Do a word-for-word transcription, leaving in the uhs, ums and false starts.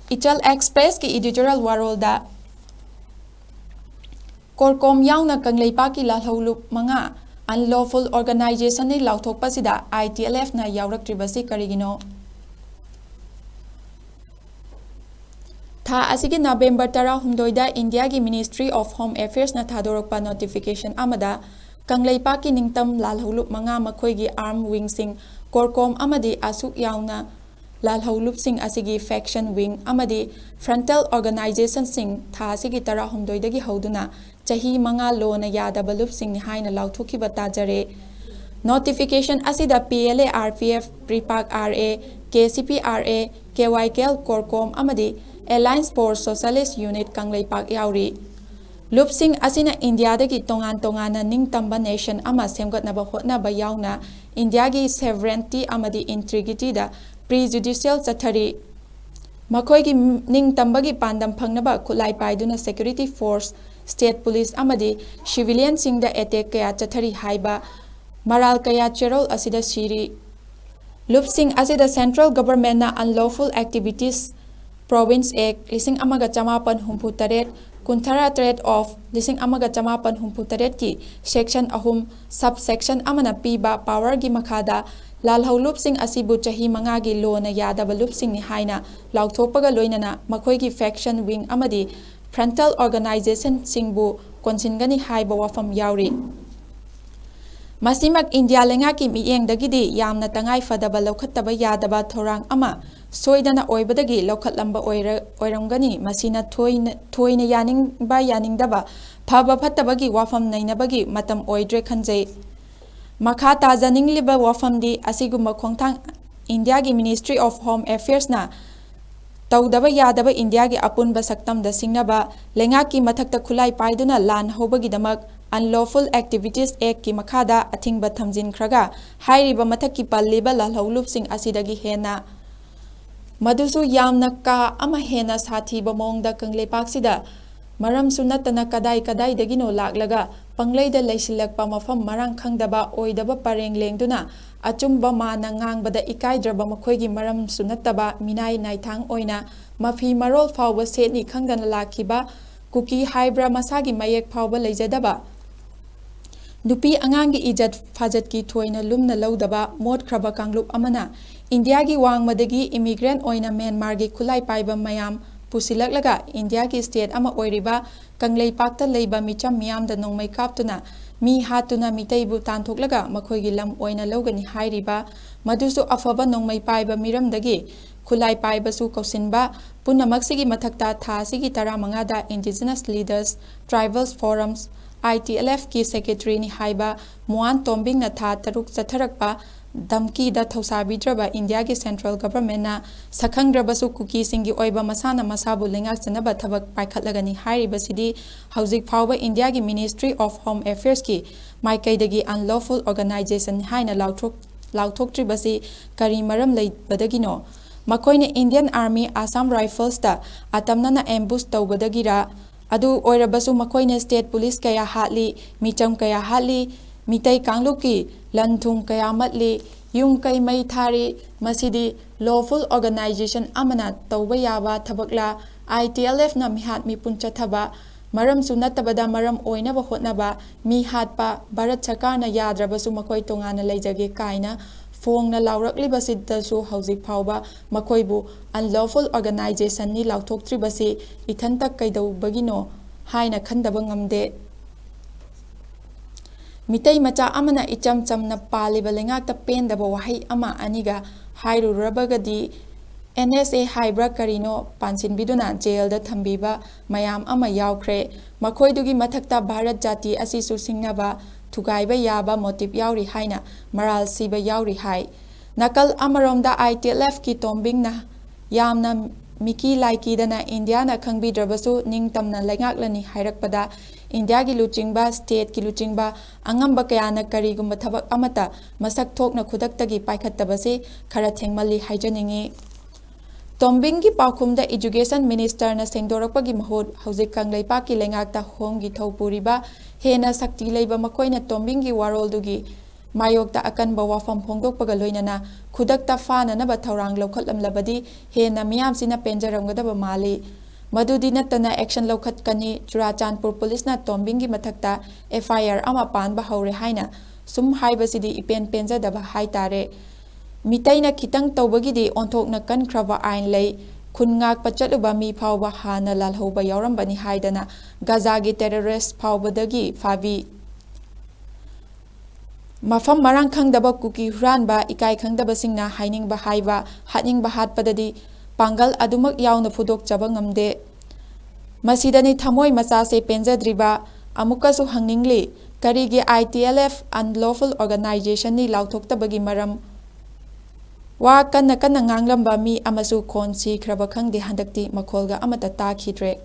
ꯏꯆꯜ ꯑꯦꯛꯁꯄ꯭ꯔꯦꯁꯀꯤ editorial ꯋꯥꯔꯣꯜꯗ, ꯀꯣꯔꯀꯣꯝ ꯌꯥꯎꯅ ꯀꯪꯂꯩꯄꯥꯛꯀꯤ ꯂꯥꯜꯍꯧꯂꯨꯞ ꯃꯉꯥ ꯑꯟꯂꯣꯐꯨꯜ ꯑꯣꯔꯒꯅꯥꯏꯖꯦꯁꯟꯅꯤ ꯂꯥꯎꯊꯣꯛꯄꯁꯤꯗ ꯑꯥꯏ ꯇꯤ ꯑꯦꯜ ꯑꯦꯐꯅ ꯌꯥꯎꯔꯛꯇ꯭ꯔꯤꯕꯁꯤ ꯀꯔꯤꯒꯤꯅꯣ? ꯊꯥ ꯑꯁꯤꯒꯤ ꯅꯕꯦꯝꯕꯔ ꯇꯔꯥꯍꯨꯝꯗꯣꯏꯗ ꯏꯟꯗꯤꯌꯥꯒꯤ Ministry of Home Affairsꯅ ꯊꯥꯗꯣꯔꯛꯄ ꯅꯣꯇꯤꯐꯤꯀꯦꯁꯟ ꯑꯃꯗ ꯀꯪꯂꯩꯄꯥꯛꯀꯤ ꯅꯤꯡꯇꯝ ꯂꯥꯜꯍꯧꯂꯨꯞ ꯃꯉꯥ, ꯃꯈꯣꯏꯒꯤ ꯑꯥꯔꯝ ꯋꯤꯡꯁꯤꯡ, ꯀꯣꯔꯀꯣꯝ ꯑꯃꯗꯤ ꯑꯁꯨꯛ ꯌꯥꯎꯅ ꯂꯥꯜꯍꯧꯂꯨꯞꯁꯤꯡ ꯑꯁꯤꯒꯤ ꯐꯦꯛꯁꯟ ꯋꯤꯡ ꯑꯃꯗꯤ ꯐ꯭ꯔꯟꯇꯦꯜ ꯑꯣꯔꯒꯅꯥꯏꯖꯦꯁꯟꯁꯤꯡ ꯊꯥ ꯑꯁꯤꯒꯤ ꯇꯔꯥꯍꯨꯝꯗꯣꯏꯗꯒꯤ ꯍꯧꯗꯨꯅ ꯆꯍꯤ ꯃꯉꯥ ꯂꯣꯅ ꯌꯥꯗꯕ ꯂꯨꯞꯁꯤꯡꯅꯤ ꯍꯥꯏꯅ ꯂꯥꯎꯊꯣꯛꯈꯤꯕ ꯇꯥꯖꯔꯦ꯫ ꯅꯣꯇꯤꯐꯤꯀꯦꯁꯟ ꯑꯁꯤꯗ P L A R P F, PREPAK R A, K C P R A, K Y K L, ꯀꯣꯔꯀꯣꯝ ꯑꯃꯗꯤ Alliance for Socialist Unit Kangleipak ꯌꯥꯎꯔꯤ꯫ ꯂꯨꯞꯁꯤꯡ ꯑꯁꯤꯅ ꯏꯟꯗꯤꯌꯥꯗꯒꯤ ꯇꯣꯉꯥꯟ ꯇꯣꯉꯥꯟꯅ ꯅꯤꯡꯇꯝꯕ ꯅꯦꯁꯟ ꯑꯃ ꯁꯦꯝꯒꯠꯅꯕ ꯍꯣꯠꯅꯕ ꯌꯥꯎꯅ ꯏꯟꯗꯤꯌꯥꯒꯤ ꯁꯦꯚꯔꯦꯟꯇꯤ ꯑꯃꯗꯤ ꯏꯟꯇꯤꯒ꯭ꯔꯤꯇꯤꯗ ꯄ꯭ꯔꯤꯖꯨꯗꯤꯁꯤꯌꯦꯜ ꯆꯠꯊꯔꯤ꯫ ꯃꯈꯣꯏꯒꯤ ꯅꯤꯡꯇꯝꯕꯒꯤ ꯄꯥꯟꯗꯝ ꯐꯪꯅꯕ ꯈꯨꯠꯂꯥꯏ ꯄꯥꯏꯗꯨꯅ ꯁꯦꯀ꯭ꯌꯨꯔꯤꯇꯤ ꯐꯣꯔꯁ, ꯁ꯭ꯇꯦꯠ ꯄꯨꯂꯤꯁ ꯑꯃꯗꯤ ꯁꯤꯚꯤꯂꯤꯌꯟꯁꯤꯡꯗ ꯑꯦꯇꯦꯛ ꯀꯌꯥ ꯆꯠꯊꯔꯤ ꯍꯥꯏꯕ ꯃꯔꯥꯜ ꯀꯌꯥ ꯆꯦꯔꯣꯜ ꯑꯁꯤꯗ ꯁꯤꯔꯤ꯫ ꯂꯨꯞꯁꯤꯡ ꯑꯁꯤꯗ central ꯒꯚꯔꯟꯃꯦꯟꯠꯅ Unlawful Activities Provisions Act ꯂꯤꯁꯤꯡ ꯑꯃꯒ ꯆꯃꯥꯄꯟ ꯍꯨꯝꯐꯨ ꯇꯔꯦꯠ, ꯀꯨꯟꯊ꯭ꯔꯥ ꯇꯔꯦꯠ of ꯂꯤꯁꯤꯡ ꯑꯃꯒ ꯆꯃꯥꯄꯟ ꯍꯨꯝꯐꯨ ꯇꯔꯦꯠꯀꯤ ꯁꯦꯛꯁꯟ ꯑꯍꯨꯝ, ꯁꯕ ꯁꯦꯛꯁꯟ ꯑꯃꯅ ꯄꯤꯕ ꯄꯥꯋꯔꯒꯤ ꯃꯈꯥꯗ ꯂꯥꯜꯍꯧꯂꯨꯞꯁꯤꯡ ꯑꯁꯤꯕꯨ ꯆꯍꯤ ꯃꯉꯥꯒꯤ ꯂꯣꯅ ꯌꯥꯗꯕ ꯂꯨꯞꯁꯤꯡꯅꯤ ꯍꯥꯏꯅ ꯂꯥꯎꯊꯣꯛꯄꯒ ꯂꯣꯏꯅꯅ ꯃꯈꯣꯏꯒꯤ ꯐꯦꯛꯁꯟ ꯋꯤꯡ ꯑꯃꯗꯤ ꯐ꯭ꯔꯟꯇꯦꯜ ꯑꯣꯔꯒꯅꯥꯏꯖꯦꯁꯟꯁꯤꯡꯕꯨ ꯀꯣꯟꯁꯤꯟꯒꯅꯤ ꯍꯥꯏꯕ ꯋꯥꯐꯝ ꯌꯥꯎꯔꯤ꯫ ꯃꯁꯤꯃꯛ ꯏꯟꯗꯤꯌꯥ ꯂꯩꯉꯥꯛꯀꯤ ꯃꯤꯠꯌꯦꯡꯗꯒꯤꯗꯤ ꯌꯥꯝꯅ ꯇꯉꯥꯏ ꯐꯗꯕ ꯂꯧꯈꯠꯇꯕ ꯌꯥꯗꯕ ꯊꯧꯔꯥꯡ ꯑꯃ ꯁꯣꯏꯗꯅ ꯑꯣꯏꯕꯗꯒꯤ ꯂꯧꯈꯠꯂꯝꯕ ꯑꯣꯏꯔ-, ꯑꯣꯏꯔꯝꯒꯅꯤ꯫ ꯃꯁꯤꯅ ꯊꯣꯏꯅ, ꯊꯣꯏꯅ ꯌꯥꯅꯤꯡꯕ ꯌꯥꯅꯤꯡꯗꯕ, ꯐꯕ ꯐꯠꯇꯕꯒꯤ ꯋꯥꯐꯝ ꯅꯩꯅꯕꯒꯤ ꯃꯇꯝ ꯑꯣꯏꯗ꯭ꯔꯦ ꯈꯟꯖꯩ꯫ ꯃꯈꯥ ꯇꯥꯖꯅꯤꯡꯂꯤꯕ ꯋꯥꯐꯝꯗꯤ ꯑꯁꯤꯒꯨꯝꯕ ꯈꯣꯡꯊꯥꯡ ꯏꯟꯗꯤꯌꯥꯒꯤ Ministry of Home Affairsꯅ ꯇꯧꯗꯕ ꯌꯥꯗꯕ ꯏꯟꯗꯤꯌꯥꯒꯤ ꯑꯄꯨꯟꯕ ꯁꯛꯇꯝꯗ ꯁꯤꯡꯅꯕ ꯂꯩꯉꯥꯛꯀꯤ ꯃꯊꯛꯇ ꯈꯨꯠꯂꯥꯏ ꯄꯥꯏꯗꯨꯅ ꯂꯥꯟ ꯍꯧꯕꯒꯤꯗꯃꯛ Unlawful Activities Actꯀꯤ ꯃꯈꯥꯗ ꯑꯊꯤꯡꯕ ꯊꯝꯖꯤꯟꯈ꯭ꯔꯒ ꯍꯥꯏꯔꯤꯕ ꯃꯊꯛꯀꯤ ꯄꯜꯂꯤꯕ ꯂꯥꯜꯍꯧꯂꯨꯞꯁꯤꯡ ꯑꯁꯤꯗꯒꯤ ꯍꯦꯟꯅ, ꯃꯗꯨꯁꯨ ꯌꯥꯝꯅ ꯀꯥ ꯑꯃ ꯍꯦꯟꯅ ꯁꯥꯊꯤꯕ ꯃꯑꯣꯡꯗ ꯀꯪꯂꯩꯄꯥꯛꯁꯤꯗ ꯃꯔꯝꯁꯨ ꯅꯠꯇꯅ ꯀꯗꯥꯏ ꯀꯗꯥꯏꯗꯒꯤꯅꯣ ꯂꯥꯛꯂꯒ ꯄꯪꯂꯩꯗ ꯂꯩꯁꯤꯜꯂꯛꯄ ꯃꯐꯝ ꯃꯔꯥꯡ ꯈꯪꯗꯕ ꯑꯣꯏꯗꯕ ꯄꯔꯦꯡ ꯂꯦꯡꯗꯨꯅ ꯑꯆꯨꯝꯕ ꯃꯥꯟꯅ ꯉꯥꯡꯕꯗ ꯏꯀꯥꯏꯗ꯭ꯔꯕ ꯃꯈꯣꯏꯒꯤ ꯃꯔꯝꯁꯨ ꯅꯠꯇꯕ ꯃꯤꯅꯥꯏ ꯅꯥꯏꯊꯥꯡ ꯑꯣꯏꯅ ꯃꯐꯤ ꯃꯔꯣꯜ ꯐꯥꯎꯕ ꯁꯦꯠꯅꯤ ꯈꯪꯗꯅ ꯂꯥꯛꯈꯤꯕ ꯀꯨꯀꯤ ꯍꯥꯏꯕ꯭ꯔꯥ ꯃꯁꯥꯒꯤ ꯃꯌꯦꯛ ꯐꯥꯎꯕ ꯂꯩꯖꯗꯕ ꯅꯨꯄꯤ ꯑꯉꯥꯡꯒꯤ ꯏꯖꯠ ꯐꯥꯖꯠꯀꯤ ꯊꯣꯏꯅ ꯂꯨꯝꯅ ꯂꯧꯗꯕ ꯃꯣꯠꯈ꯭ꯔꯕ ꯀꯥꯡꯂꯨꯞ ꯑꯃꯅ ꯏꯟꯗꯤꯌꯥꯒꯤ ꯋꯥꯡꯃꯗꯒꯤ ꯏꯃꯤꯒ꯭ꯔꯦꯟ ꯑꯣꯏꯅ ꯃ꯭ꯌꯥꯟꯃꯥꯔꯒꯤ ꯈꯨꯠꯂꯥꯏ ꯄꯥꯏꯕ ꯃꯌꯥꯝ ꯄꯨꯁꯤꯜꯂꯛꯂꯒ ꯏꯟꯗꯤꯌꯥꯒꯤ ꯁ꯭ꯇꯦꯠ ꯑꯃ ꯑꯣꯏꯔꯤꯕ ꯀꯪꯂꯩꯄꯥꯛꯇ ꯂꯩꯕ ꯃꯤꯆꯝ ꯃꯤꯌꯥꯝꯗ ꯅꯣꯡꯃꯩ ꯀꯥꯞꯇꯨꯅ ꯃꯤ ꯍꯥꯠꯇꯨꯅ ꯃꯤꯇꯩꯕꯨ ꯇꯥꯟꯊꯣꯛꯂꯒ ꯃꯈꯣꯏꯒꯤ ꯂꯝ ꯑꯣꯏꯅ ꯂꯧꯒꯅꯤ ꯍꯥꯏꯔꯤꯕ ꯃꯗꯨꯁꯨ ꯑꯐꯕ ꯅꯣꯡꯃꯩ ꯄꯥꯏꯕ ꯃꯤꯔꯝꯗꯒꯤ ꯈꯨꯠꯂꯥꯏ ꯄꯥꯏꯕꯁꯨ ꯀꯧꯁꯤꯟꯕ ꯄꯨꯝꯅꯃꯛꯁꯤꯒꯤ ꯃꯊꯛꯇ ꯊꯥ ꯑꯁꯤꯒꯤ ꯇꯔꯥꯃꯉꯥꯗ Indigenous Leaders Tribals Forums, I T L F ꯀꯤ ꯁꯦꯀ꯭ꯔꯦꯇꯔꯤꯅꯤ ꯍꯥꯏꯕ ꯃꯨꯑꯥꯟ ꯇꯣꯝꯕꯤꯡꯅ ꯊꯥ ꯇꯔꯨꯛ ꯆꯠꯊꯔꯛꯄ ꯙꯝꯀꯤꯗ ꯊꯧꯁꯥꯕꯤꯗ꯭ꯔꯕ ꯏꯟꯗꯤꯌꯥꯒꯤ ꯁꯦꯟꯇ꯭ꯔꯦꯜ ꯒꯚꯔꯟꯃꯦꯟꯠꯅ ꯁꯛꯈꯪꯗ꯭ꯔꯕꯁꯨ ꯀꯨꯀꯤꯁꯤꯡꯒꯤ ꯑꯣꯏꯕ ꯃꯁꯥꯅ ꯃꯁꯥꯕꯨ ꯂꯩꯉꯥꯛꯆꯅꯕ ꯊꯕꯛ ꯄꯥꯏꯈꯠꯂꯒꯅꯤ ꯍꯥꯏꯔꯤꯕꯁꯤꯗꯤ ꯍꯧꯖꯤꯛ ꯐꯥꯎꯕ ꯏꯟꯗꯤꯌꯥꯒꯤ Ministry of Home Affairs ꯀꯤ ꯃꯥꯏꯀꯩꯗꯒꯤ unlawful organization ꯍꯥꯏꯅ ꯂꯥꯎꯊꯣꯛ-, ꯂꯥꯎꯊꯣꯛꯇ꯭ꯔꯤꯕꯁꯤ ꯀꯔꯤ ꯃꯔꯝ ꯂꯩꯕꯗꯒꯤꯅꯣ? ꯃꯈꯣꯏꯅ Indian Army, Assam Rifles ꯇ ꯑꯇꯝꯅꯅ ambush ꯇꯧꯕꯗꯒꯤꯔ? ꯑꯗꯨ ꯑꯣꯏꯔꯕꯁꯨ ꯃꯈꯣꯏꯅ state police ꯀꯌꯥ ꯍꯥꯠꯂꯤ, ꯃꯤꯆꯝ ꯀꯌꯥ ꯍꯥꯠꯂꯤ, ꯃꯤꯇꯩ ꯀꯥꯡꯂꯨꯞꯀꯤ ꯂꯟ ꯊꯨꯝ ꯀꯌꯥ ꯃꯠꯂꯤ, ꯌꯨꯝ ꯀꯩ ꯃꯩ ꯊꯥꯔꯤ꯫ ꯃꯁꯤꯗꯤ lawful organization ꯑꯃꯅ ꯇꯧꯕ ꯌꯥꯕ ꯊꯕꯛꯂꯥ? I T L F ꯅ ꯃꯤꯍꯥꯠ ꯃꯤꯄꯨꯟ ꯆꯠꯊꯕ ꯃꯔꯝꯁꯨ ꯅꯠꯇꯕꯗ ꯃꯔꯝ ꯑꯣꯏꯅꯕ ꯍꯣꯠꯅꯕ, ꯃꯤ ꯍꯥꯠꯄ, ꯚꯥꯔꯠ ꯁꯔꯀꯥꯔꯅ ꯌꯥꯗ꯭ꯔꯕꯁꯨ ꯃꯈꯣꯏ ꯇꯣꯉꯥꯟꯅ ꯂꯩꯖꯒꯦ ꯀꯥꯏꯅ ꯐꯣꯡꯅ ꯂꯥꯎꯔꯛꯂꯤꯕꯁꯤꯗꯁꯨ ꯍꯧꯖꯤꯛ ꯐꯥꯎꯕ ꯃꯈꯣꯏꯕꯨ unlawful organization ꯅꯤ ꯂꯥꯎꯊꯣꯛꯇ꯭ꯔꯤꯕꯁꯤ ꯏꯊꯟꯇ ꯀꯩꯗꯧꯕꯒꯤꯅꯣ ꯍꯥꯏꯅ ꯈꯟꯗꯕ ꯉꯝꯗꯦ꯫ ꯃꯤꯇꯩ ꯃꯆꯥ ꯑꯃꯅ ꯏꯆꯝ ꯆꯝꯅ ꯄꯥꯜꯂꯤꯕ ꯂꯩꯉꯥꯛꯇ ꯄꯦꯟꯗꯕ ꯋꯥꯍꯩ ꯑꯃ ꯑꯅꯤꯒ ꯍꯥꯏꯔꯨꯔꯕꯒꯗꯤ, N S A ꯍꯥꯏꯕ꯭ꯔꯥ ꯀꯔꯤꯅꯣ ꯄꯥꯟꯁꯤꯟꯕꯤꯗꯨꯅ ꯖꯦꯜꯗ ꯊꯝꯕꯤꯕ ꯃꯌꯥꯝ ꯑꯃ ꯌꯥꯎꯈ꯭ꯔꯦ꯫ ꯃꯈꯣꯏꯗꯨꯒꯤ ꯃꯊꯛꯇ ꯚꯥꯔꯠ ꯖꯥꯇꯤ ꯑꯁꯤꯁꯨ ꯁꯤꯡꯅꯕ, ꯊꯨꯒꯥꯏꯕ ꯌꯥꯕ motive ꯌꯥꯎꯔꯤ ꯍꯥꯏꯅ ꯃꯔꯥꯜ ꯁꯤꯕ ꯌꯥꯎꯔꯤ ꯍꯥꯏ꯫ ꯅꯥꯀꯜ ꯑꯃꯔꯣꯝꯗ I T L F ꯀꯤ ꯇꯣꯝꯕꯤꯡꯅ ꯌꯥꯝꯅ ꯃꯤꯀꯤ ꯂꯥꯏꯀꯤꯗꯅ ꯏꯟꯗꯤꯌꯥꯅ ꯈꯪꯕꯤꯗ꯭ꯔꯕꯁꯨ ꯅꯤꯡꯇꯝꯅ ꯂꯩꯉꯥꯛꯂꯅꯤ ꯍꯥꯏꯔꯛꯄꯗ ꯏꯟꯗꯤꯌꯥꯒꯤ ꯂꯨꯆꯤꯡꯕ, state ꯀꯤ ꯂꯨꯆꯤꯡꯕ ꯑꯉꯝꯕ ꯀꯌꯥꯅ ꯀꯔꯤꯒꯨꯝꯕ ꯊꯕꯛ ꯑꯃꯠꯇ ꯃꯁꯛ ꯊꯣꯛꯅ ꯈꯨꯗꯛꯇꯒꯤ ꯄꯥꯏꯈꯠꯇꯕꯁꯤ ꯈꯔ ꯊꯦꯡꯃꯜꯂꯤ ꯍꯥꯏꯖꯅꯤꯡꯏ꯫ ꯇꯣꯝꯕꯤꯡꯒꯤ ꯄꯥꯎꯈꯨꯝꯗ Education Ministerꯅ ꯁꯦꯡꯗꯣꯔꯛꯄꯒꯤ ꯃꯍꯨꯠ ꯍꯧꯖꯤꯛ ꯀꯪꯂꯩꯄꯥꯛꯀꯤ ꯂꯩꯉꯥꯛꯇ ꯍꯣꯝꯒꯤ ꯊꯧ ꯄꯨꯔꯤꯕ ꯍꯦꯟꯅ ꯁꯛꯇꯤ ꯂꯩꯕ ꯃꯈꯣꯏꯅ ꯇꯣꯝꯕꯤꯡꯒꯤ ꯋꯥꯔꯣꯜꯗꯨꯒꯤ ꯃꯥꯌꯣꯛꯇ ꯑꯀꯟꯕ ꯋꯥꯐꯝ ꯐꯣꯡꯗꯣꯛꯄꯒ ꯂꯣꯏꯅꯅ ꯈꯨꯗꯛꯇ ꯐꯥꯅꯅꯕ ꯊꯧꯔꯥꯡ ꯂꯧꯈꯠꯂꯝꯂꯕꯗꯤ ꯍꯦꯟꯅ ꯃꯤꯌꯥꯝꯁꯤꯅ ꯄꯦꯟꯖꯔꯝꯒꯗꯕ ꯃꯥꯜꯂꯤ꯫ ꯃꯗꯨꯗꯤ ꯅꯠꯇꯅ action ꯂꯧꯈꯠꯀꯅꯤ꯫ ꯆꯨꯔꯥꯆꯥꯟꯄꯨꯔ ꯄꯨꯂꯤꯁꯅ ꯇꯣꯝꯕꯤꯡꯒꯤ ꯃꯊꯛꯇ F I R ꯑꯃ ꯄꯥꯟꯕ ꯍꯧꯔꯦ ꯍꯥꯏꯅ ꯁꯨꯝ ꯍꯥꯏꯕꯁꯤꯗꯤ ꯏꯄꯦꯟ ꯄꯦꯟꯖꯗꯕ ꯍꯥꯏꯇꯥꯔꯦ꯫ ꯃꯤꯇꯩꯅ ꯈꯤꯇꯪ ꯇꯧꯕꯒꯤꯗꯤ ꯑꯣꯟꯊꯣꯛꯅ ꯀꯟꯈ꯭ꯔꯕ ꯑꯥꯏꯟ ꯂꯩ꯫ ꯈꯨꯟ ꯉꯥꯛꯄ ꯆꯠꯂꯨꯕ ꯃꯤ ꯐꯥꯎꯕ ꯍꯥꯟꯅ ꯂꯥꯜꯍꯧꯕ ꯌꯥꯎꯔꯝꯕꯅꯤ ꯍꯥꯏꯗꯅ ꯒꯥꯖꯥꯒꯤ terrorist ꯐꯥꯎꯕꯗꯒꯤ ꯐꯥꯕꯤ꯫ ꯃꯐꯝ ꯃꯔꯥꯡ ꯈꯪꯗꯕ ꯀꯨꯀꯤ ꯍꯨꯔꯥꯟꯕ, ꯏꯀꯥꯏ ꯈꯪꯗꯕꯁꯤꯡꯅ ꯍꯥꯏꯅꯤꯡꯕ ꯍꯥꯏꯕ, ꯍꯥꯠꯅꯤꯡꯕ ꯍꯥꯠꯄꯗꯗꯤ ꯄꯥꯡꯒꯜ ꯑꯗꯨꯃꯛ ꯌꯥꯎꯅ ꯐꯨꯗꯣꯛꯆꯕ ꯉꯝꯗꯦ꯫ ꯃꯁꯤꯗꯅꯤ ꯊꯃꯣꯏ ꯃꯆꯥꯁꯦ ꯄꯦꯟꯖꯗ꯭ꯔꯤꯕ꯫ ꯑꯃꯨꯛꯀꯁꯨ ꯍꯪꯅꯤꯡꯂꯤ, ꯀꯔꯤꯒꯤ I T L F unlawful organizationꯅꯤ ꯂꯥꯎꯊꯣꯛꯇꯕꯒꯤ ꯃꯔꯝ? ꯋꯥ ꯀꯟꯅ ꯀꯟꯅ ꯉꯥꯡꯂꯝꯕ ꯃꯤ ꯑꯃꯁꯨ ꯈꯣꯟ ꯁꯤꯈ꯭ꯔꯕ ꯈꯪꯗꯦ, ꯍꯟꯗꯛꯇꯤ ꯃꯈꯣꯜꯒ ꯑꯃꯠꯇ ꯇꯥꯈꯤꯗ꯭ꯔꯦ꯫